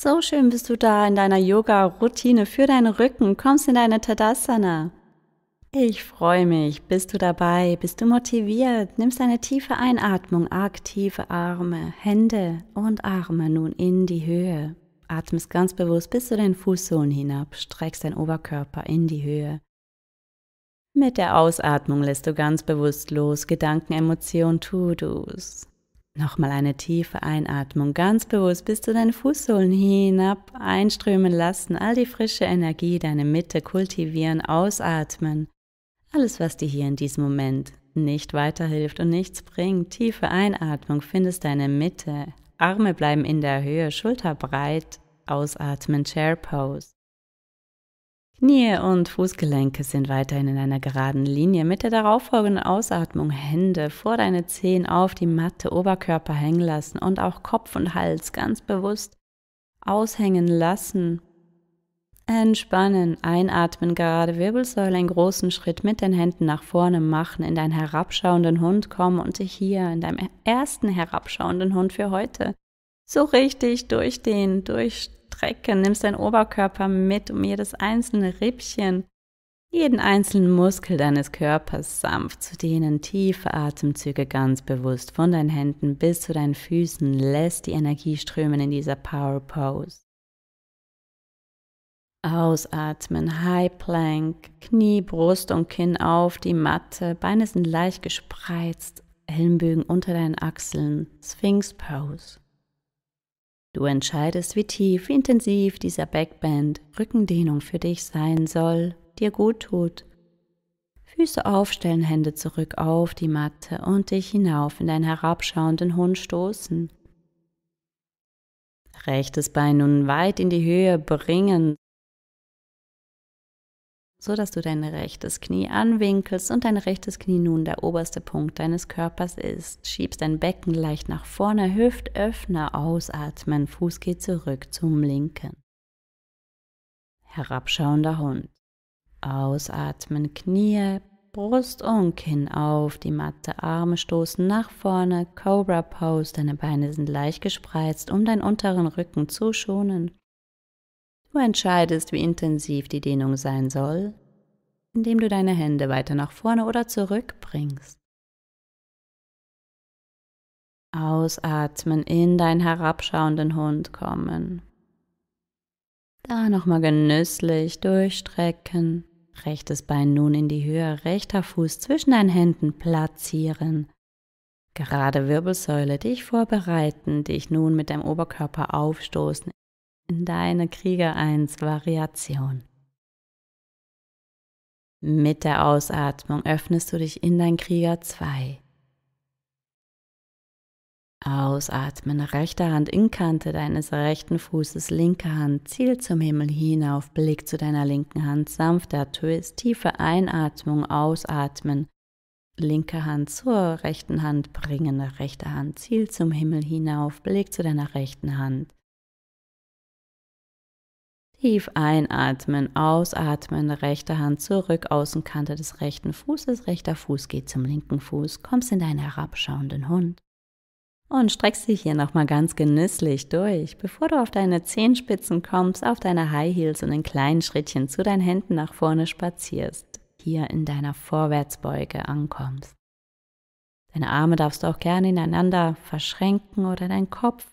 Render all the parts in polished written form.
So schön bist du da in deiner Yoga-Routine für deinen Rücken, kommst in deine Tadasana. Ich freue mich, bist du dabei, bist du motiviert, nimmst eine tiefe Einatmung, aktive Arme, Hände und Arme nun in die Höhe. Atmest ganz bewusst bis zu den Fußsohlen hinab, streckst deinen Oberkörper in die Höhe. Mit der Ausatmung lässt du ganz bewusst los, Gedanken, Emotionen, To-Dos. Nochmal eine tiefe Einatmung, ganz bewusst bis zu deinen Fußsohlen hinab, einströmen lassen, all die frische Energie, deine Mitte kultivieren, ausatmen. Alles, was dir hier in diesem Moment nicht weiterhilft und nichts bringt, tiefe Einatmung, findest deine Mitte, Arme bleiben in der Höhe, Schulter breit, ausatmen, Chair Pose. Knie und Fußgelenke sind weiterhin in einer geraden Linie. Mit der darauffolgenden Ausatmung Hände vor deine Zehen auf die Matte, Oberkörper hängen lassen und auch Kopf und Hals ganz bewusst aushängen lassen. Entspannen, einatmen, gerade Wirbelsäule, einen großen Schritt mit den Händen nach vorne machen, in deinen herabschauenden Hund kommen und dich hier in deinem ersten herabschauenden Hund für heute so richtig durchdehnen, durchstrecken, nimmst deinen Oberkörper mit, um jedes einzelne Rippchen, jeden einzelnen Muskel deines Körpers sanft zu dehnen, tiefe Atemzüge ganz bewusst von deinen Händen bis zu deinen Füßen, lässt die Energie strömen in dieser Power Pose. Ausatmen, High Plank, Knie, Brust und Kinn auf die Matte, Beine sind leicht gespreizt, Ellenbögen unter deinen Achseln, Sphinx Pose. Du entscheidest, wie tief, wie intensiv dieser Backbend, Rückendehnung für dich sein soll, dir gut tut. Füße aufstellen, Hände zurück auf die Matte und dich hinauf in deinen herabschauenden Hund stoßen. Rechtes Bein nun weit in die Höhe bringen, so dass du dein rechtes Knie anwinkelst und dein rechtes Knie nun der oberste Punkt deines Körpers ist. Schiebst dein Becken leicht nach vorne, Hüftöffner, ausatmen, Fuß geht zurück zum linken. Herabschauender Hund. Ausatmen, Knie, Brust und Kinn auf die Matte, Arme stoßen nach vorne, Cobra Pose, deine Beine sind leicht gespreizt, um deinen unteren Rücken zu schonen. Du entscheidest, wie intensiv die Dehnung sein soll, indem du deine Hände weiter nach vorne oder zurück bringst. Ausatmen, in deinen herabschauenden Hund kommen. Da nochmal genüsslich durchstrecken. Rechtes Bein nun in die Höhe, rechter Fuß zwischen deinen Händen platzieren. Gerade Wirbelsäule, dich vorbereiten, dich nun mit deinem Oberkörper aufstoßen in deine Krieger 1 Variation. Mit der Ausatmung öffnest du dich in dein Krieger 2. Ausatmen, rechte Hand in Kante deines rechten Fußes, linke Hand, Ziel zum Himmel hinauf, Blick zu deiner linken Hand, sanfter Twist, tiefe Einatmung, ausatmen, linke Hand zur rechten Hand bringen, rechte Hand, Ziel zum Himmel hinauf, Blick zu deiner rechten Hand. Tief einatmen, ausatmen, rechte Hand zurück, Außenkante des rechten Fußes, rechter Fuß geht zum linken Fuß, kommst in deinen herabschauenden Hund und streckst dich hier nochmal ganz genüsslich durch, bevor du auf deine Zehenspitzen kommst, auf deine High Heels und in kleinen Schrittchen zu deinen Händen nach vorne spazierst, hier in deiner Vorwärtsbeuge ankommst. Deine Arme darfst du auch gerne ineinander verschränken oder deinen Kopf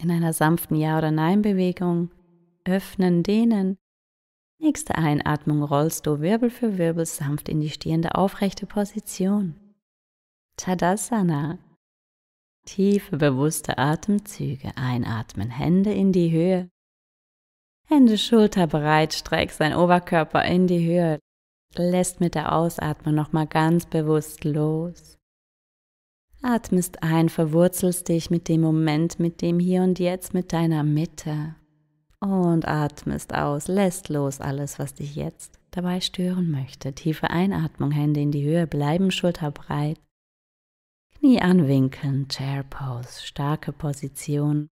in einer sanften Ja- oder Nein-Bewegung öffnen, dehnen. Nächste Einatmung rollst du Wirbel für Wirbel sanft in die stehende aufrechte Position. Tadasana. Tiefe, bewusste Atemzüge. Einatmen, Hände in die Höhe. Hände schulterbreit, streckst deinen Oberkörper in die Höhe. Lässt mit der Ausatmung nochmal ganz bewusst los. Atmest ein, verwurzelst dich mit dem Moment, mit dem Hier und Jetzt, mit deiner Mitte. Und atmest aus, lässt los alles, was dich jetzt dabei stören möchte. Tiefe Einatmung, Hände in die Höhe, bleiben schulterbreit. Knie anwinkeln, Chair Pose, starke Position.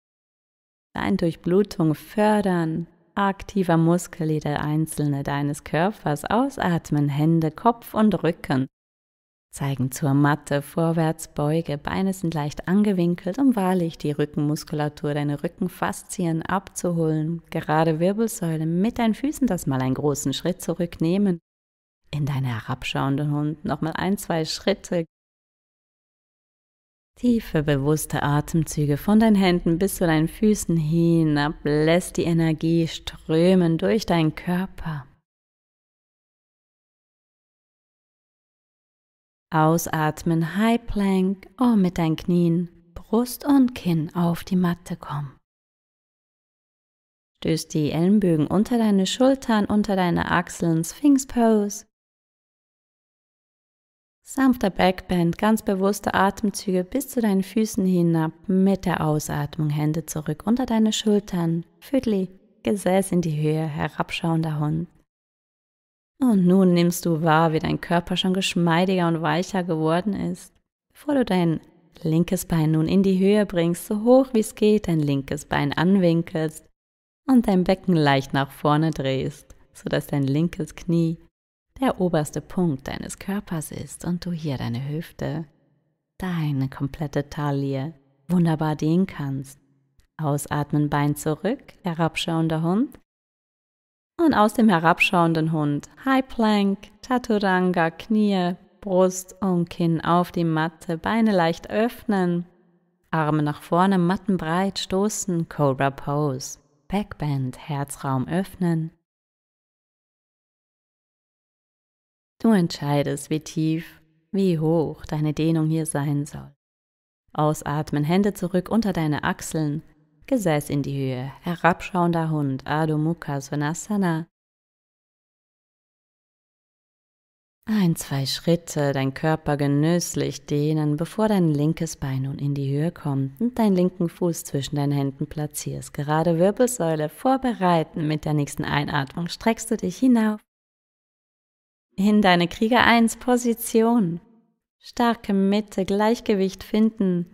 Durchblutung fördern, aktiver Muskel jeder einzelne deines Körpers. Ausatmen, Hände, Kopf und Rücken Zeigen zur Matte, vorwärts beuge, Beine sind leicht angewinkelt, um wahrlich die Rückenmuskulatur, deine Rückenfaszien abzuholen. Gerade Wirbelsäule, mit deinen Füßen das mal einen großen Schritt zurücknehmen. In deine herabschauende Hund nochmal 1, 2 Schritte. Tiefe, bewusste Atemzüge von deinen Händen bis zu deinen Füßen hinab. Lässt die Energie strömen durch deinen Körper. Ausatmen, High Plank, mit deinen Knien, Brust und Kinn auf die Matte kommen. Stößt die Ellenbögen unter deine Schultern, unter deine Achseln, Sphinx Pose. Sanfter Backbend, ganz bewusste Atemzüge bis zu deinen Füßen hinab. Mit der Ausatmung Hände zurück unter deine Schultern. Viertli, Gesäß in die Höhe, herabschauender Hund. Und nun nimmst du wahr, wie dein Körper schon geschmeidiger und weicher geworden ist. Bevor du dein linkes Bein nun in die Höhe bringst, so hoch wie es geht, dein linkes Bein anwinkelst und dein Becken leicht nach vorne drehst, sodass dein linkes Knie der oberste Punkt deines Körpers ist und du hier deine Hüfte, deine komplette Taille wunderbar dehnen kannst. Ausatmen, Bein zurück, herabschauender Hund. Und aus dem herabschauenden Hund, High Plank, Chaturanga, Knie, Brust und Kinn auf die Matte, Beine leicht öffnen, Arme nach vorne, mattenbreit stoßen, Cobra Pose, Backbend, Herzraum öffnen. Du entscheidest, wie tief, wie hoch deine Dehnung hier sein soll. Ausatmen, Hände zurück unter deine Achseln, Gesäß in die Höhe, herabschauender Hund, Adho Mukha Svanasana. 1, 2 Schritte, dein Körper genüsslich dehnen, bevor dein linkes Bein nun in die Höhe kommt und deinen linken Fuß zwischen deinen Händen platzierst. Gerade Wirbelsäule vorbereiten. Mit der nächsten Einatmung streckst du dich hinauf in deine Krieger 1 Position. Starke Mitte, Gleichgewicht finden.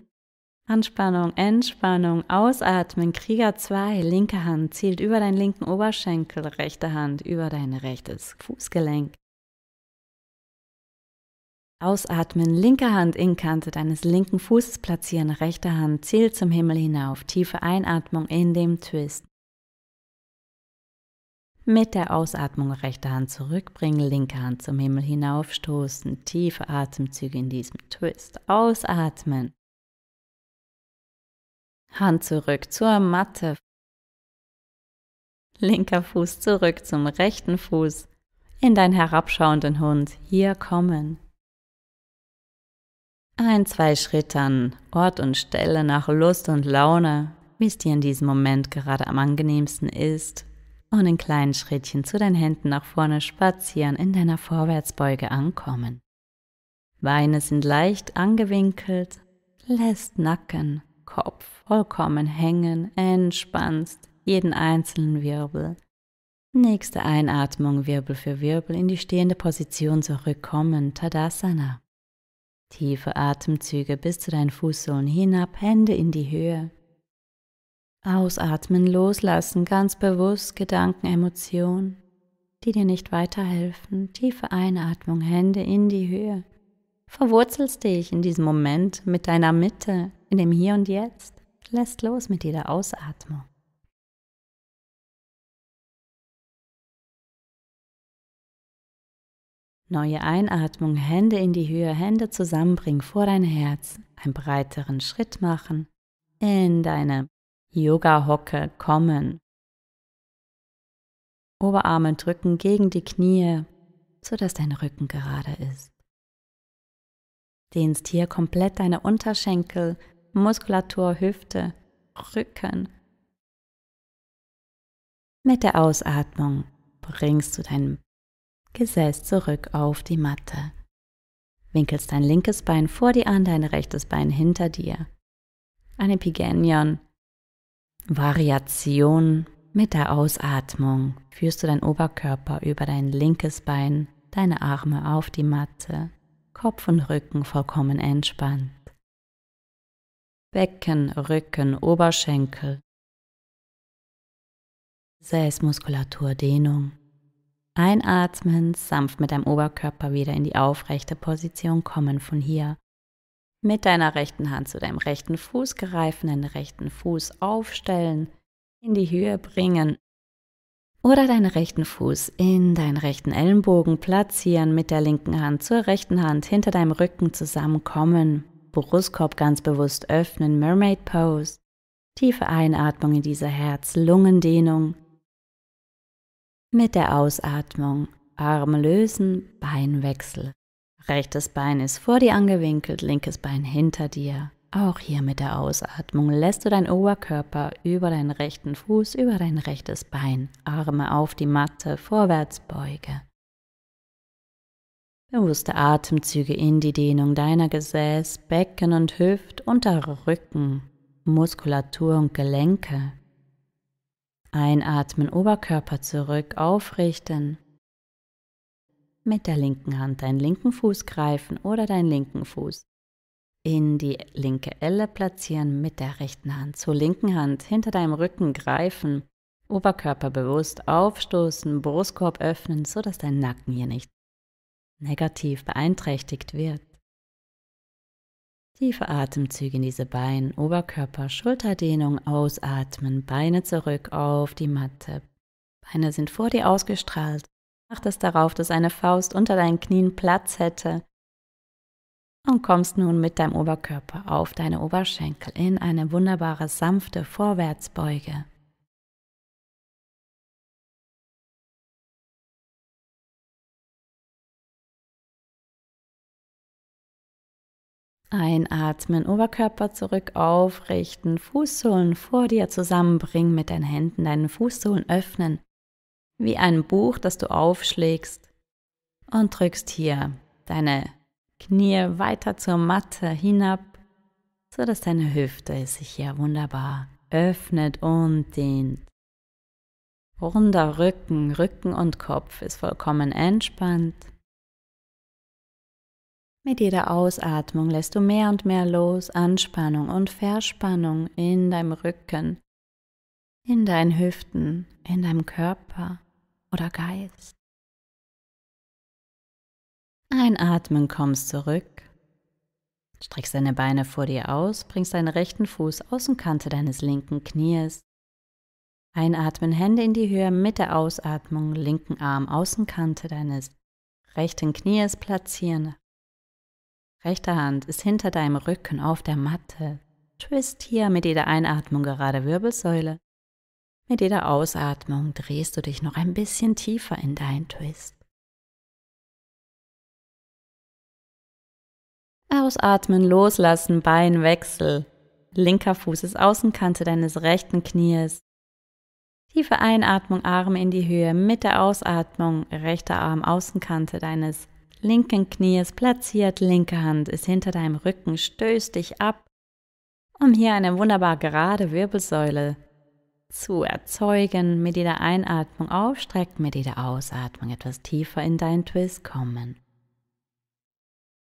Anspannung, Entspannung, ausatmen, Krieger 2, linke Hand zielt über deinen linken Oberschenkel, rechte Hand über dein rechtes Fußgelenk. Ausatmen, linke Hand in Kante deines linken Fußes platzieren, rechte Hand zielt zum Himmel hinauf, tiefe Einatmung in dem Twist. Mit der Ausatmung rechte Hand zurückbringen, linke Hand zum Himmel hinaufstoßen, tiefe Atemzüge in diesem Twist. Ausatmen. Hand zurück zur Matte. Linker Fuß zurück zum rechten Fuß. In deinen herabschauenden Hund. Hier kommen. 1, 2 Schritte an Ort und Stelle nach Lust und Laune, wie es dir in diesem Moment gerade am angenehmsten ist. Und in kleinen Schrittchen zu deinen Händen nach vorne spazieren, in deiner Vorwärtsbeuge ankommen. Beine sind leicht angewinkelt, lässt Nacken, Kopf vollkommen hängen, entspannst jeden einzelnen Wirbel. Nächste Einatmung, Wirbel für Wirbel in die stehende Position zurückkommen, Tadasana. Tiefe Atemzüge bis zu deinen Fußsohlen hinab, Hände in die Höhe. Ausatmen, loslassen, ganz bewusst Gedanken, Emotionen, die dir nicht weiterhelfen. Tiefe Einatmung, Hände in die Höhe. Verwurzelst dich in diesem Moment mit deiner Mitte, in dem Hier und Jetzt. Lässt los mit jeder Ausatmung. Neue Einatmung, Hände in die Höhe, Hände zusammenbringen vor dein Herz. Einen breiteren Schritt machen. In deine Yoga-Hocke kommen. Oberarme drücken gegen die Knie, sodass dein Rücken gerade ist. Dehnst hier komplett deine Unterschenkel, Muskulatur, Hüfte, Rücken. Mit der Ausatmung bringst du dein Gesäß zurück auf die Matte. Winkelst dein linkes Bein vor dir an, dein rechtes Bein hinter dir. Eine Pigenion. Variation. Mit der Ausatmung führst du deinen Oberkörper über dein linkes Bein, deine Arme auf die Matte, Kopf und Rücken vollkommen entspannt. Becken, Rücken, Oberschenkel, Gesäßmuskulatur, Dehnung. Einatmen, sanft mit deinem Oberkörper wieder in die aufrechte Position kommen von hier. Mit deiner rechten Hand zu deinem rechten Fuß greifen, den rechten Fuß aufstellen, in die Höhe bringen oder deinen rechten Fuß in deinen rechten Ellenbogen platzieren, mit der linken Hand zur rechten Hand hinter deinem Rücken zusammenkommen, Brustkorb ganz bewusst öffnen, Mermaid Pose, tiefe Einatmung in diese Herz-Lungen-Dehnung. Mit der Ausatmung Arme lösen, Beinwechsel. Rechtes Bein ist vor dir angewinkelt, linkes Bein hinter dir. Auch hier mit der Ausatmung lässt du deinen Oberkörper über deinen rechten Fuß, über dein rechtes Bein, Arme auf die Matte, Vorwärtsbeuge. Bewusste Atemzüge in die Dehnung deiner Gesäß, Becken und Hüft, unterer Rücken, Muskulatur und Gelenke. Einatmen, Oberkörper zurück, aufrichten. Mit der linken Hand deinen linken Fuß greifen oder deinen linken Fuß in die linke Elle platzieren, mit der rechten Hand zur linken Hand hinter deinem Rücken greifen, Oberkörper bewusst aufstoßen, Brustkorb öffnen, sodass dein Nacken hier nicht negativ beeinträchtigt wird. Tiefe Atemzüge in diese Beine, Oberkörper, Schulterdehnung, ausatmen, Beine zurück auf die Matte. Beine sind vor dir ausgestrahlt. Achte es darauf, dass eine Faust unter deinen Knien Platz hätte und kommst nun mit deinem Oberkörper auf deine Oberschenkel in eine wunderbare, sanfte Vorwärtsbeuge. Einatmen, Oberkörper zurück aufrichten, Fußsohlen vor dir zusammenbringen, mit deinen Händen deinen Fußsohlen öffnen, wie ein Buch, das du aufschlägst und drückst hier deine Knie weiter zur Matte hinab, sodass deine Hüfte sich hier wunderbar öffnet und dehnt. Runder Rücken, Rücken und Kopf ist vollkommen entspannt. Mit jeder Ausatmung lässt du mehr und mehr los, Anspannung und Verspannung in deinem Rücken, in deinen Hüften, in deinem Körper oder Geist. Einatmen, kommst zurück, streckst deine Beine vor dir aus, bringst deinen rechten Fuß Außenkante deines linken Knies. Einatmen, Hände in die Höhe, mit der Ausatmung linken Arm Außenkante deines rechten Knies platzieren. Rechte Hand ist hinter deinem Rücken auf der Matte. Twist hier mit jeder Einatmung gerade Wirbelsäule. Mit jeder Ausatmung drehst du dich noch ein bisschen tiefer in deinen Twist. Ausatmen, loslassen, Beinwechsel. Linker Fuß ist Außenkante deines rechten Knies. Tiefe Einatmung, Arme in die Höhe. Mit der Ausatmung, rechter Arm Außenkante deines linken Knies platziert. Linke Hand ist hinter deinem Rücken, stößt dich ab, um hier eine wunderbar gerade Wirbelsäule zu erzeugen. Mit jeder Einatmung aufstrecken, mit jeder Ausatmung etwas tiefer in deinen Twist kommen.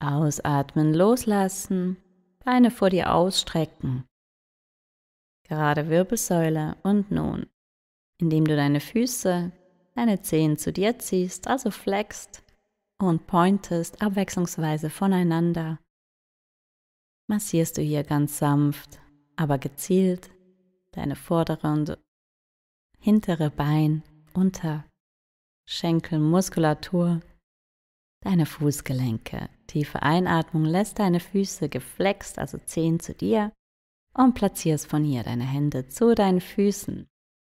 Ausatmen, loslassen, Beine vor dir ausstrecken. Gerade Wirbelsäule und nun, indem du deine Füße, deine Zehen zu dir ziehst, also flexst und pointest abwechslungsweise voneinander, massierst du hier ganz sanft, aber gezielt deine vordere und hintere Bein, Unterschenkel, Muskulatur, deine Fußgelenke. Tiefe Einatmung, lässt deine Füße geflext, also Zehen zu dir, und platzierst von hier deine Hände zu deinen Füßen.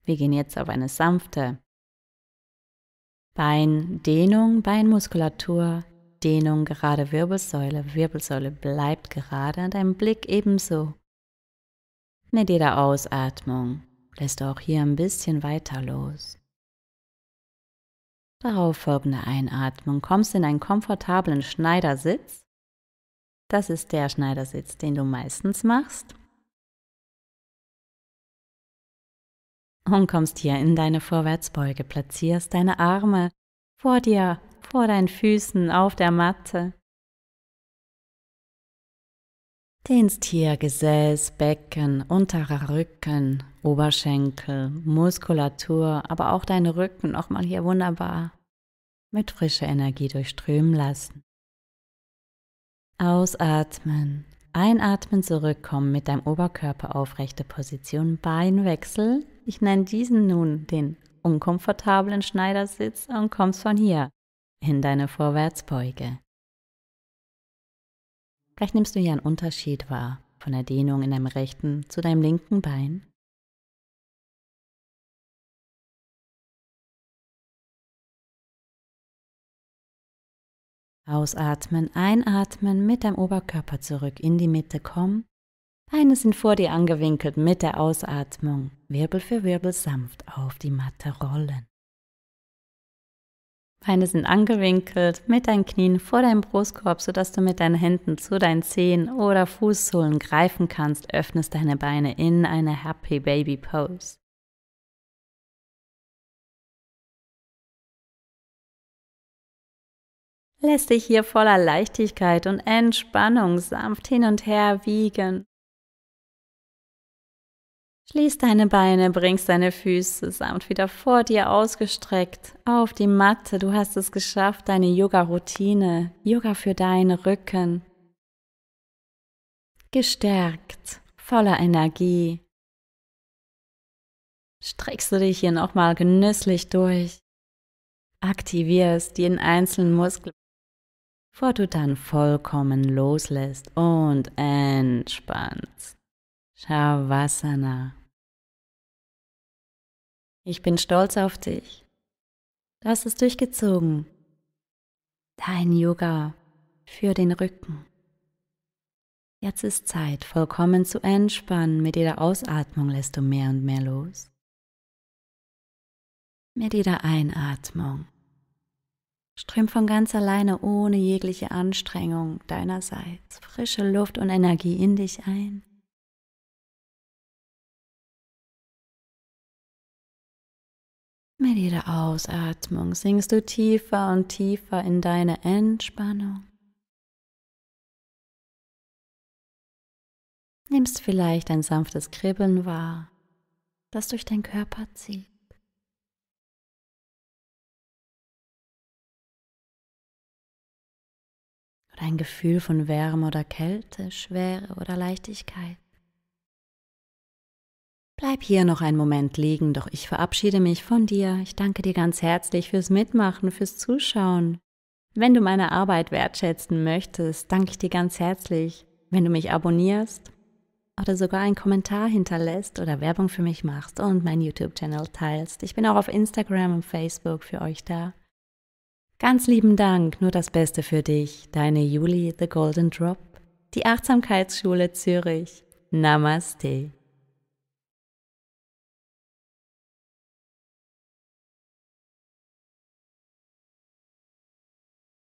Wir gehen jetzt auf eine sanfte Beindehnung, Beinmuskulatur, Dehnung, gerade Wirbelsäule. Wirbelsäule bleibt gerade, dein Blick ebenso. Mit jeder Ausatmung lässt du auch hier ein bisschen weiter los. Darauf folgende Einatmung, kommst in einen komfortablen Schneidersitz. Das ist der Schneidersitz, den du meistens machst. Und kommst hier in deine Vorwärtsbeuge, platzierst deine Arme vor dir, vor deinen Füßen auf der Matte. Dehnst hier Gesäß, Becken, unterer Rücken, Oberschenkel, Muskulatur, aber auch dein Rücken nochmal hier wunderbar mit frischer Energie durchströmen lassen. Ausatmen. Einatmen, zurückkommen mit deinem Oberkörper aufrechte Position, Beinwechsel. Ich nenne diesen nun den unkomfortablen Schneidersitz und kommst von hier in deine Vorwärtsbeuge. Vielleicht nimmst du hier einen Unterschied wahr von der Dehnung in deinem rechten zu deinem linken Bein. Ausatmen, einatmen, mit deinem Oberkörper zurück in die Mitte kommen. Beine sind vor dir angewinkelt mit der Ausatmung. Wirbel für Wirbel sanft auf die Matte rollen. Beine sind angewinkelt mit deinen Knien vor deinem Brustkorb, sodass du mit deinen Händen zu deinen Zehen oder Fußsohlen greifen kannst. Öffnest deine Beine in eine Happy Baby Pose. Lässt dich hier voller Leichtigkeit und Entspannung sanft hin und her wiegen. Schließ deine Beine, bringst deine Füße sanft wieder vor dir ausgestreckt auf die Matte. Du hast es geschafft, deine Yoga-Routine, Yoga für deinen Rücken. Gestärkt, voller Energie. Streckst du dich hier nochmal genüsslich durch. Aktivierst jeden einzelnen Muskel, bevor du dann vollkommen loslässt und entspannst. Shavasana. Ich bin stolz auf dich. Du hast es durchgezogen. Dein Yoga für den Rücken. Jetzt ist Zeit, vollkommen zu entspannen. Mit jeder Ausatmung lässt du mehr und mehr los. Mit jeder Einatmung strömt von ganz alleine ohne jegliche Anstrengung deinerseits frische Luft und Energie in dich ein. Mit jeder Ausatmung sinkst du tiefer und tiefer in deine Entspannung. Nimmst vielleicht ein sanftes Kribbeln wahr, das durch deinen Körper zieht. Oder ein Gefühl von Wärme oder Kälte, Schwere oder Leichtigkeit. Bleib hier noch einen Moment liegen, doch ich verabschiede mich von dir. Ich danke dir ganz herzlich fürs Mitmachen, fürs Zuschauen. Wenn du meine Arbeit wertschätzen möchtest, danke ich dir ganz herzlich, wenn du mich abonnierst oder sogar einen Kommentar hinterlässt oder Werbung für mich machst und meinen YouTube-Channel teilst. Ich bin auch auf Instagram und Facebook für euch da. Ganz lieben Dank, nur das Beste für dich, deine Julie The Golden Drop, die Achtsamkeitsschule Zürich. Namaste.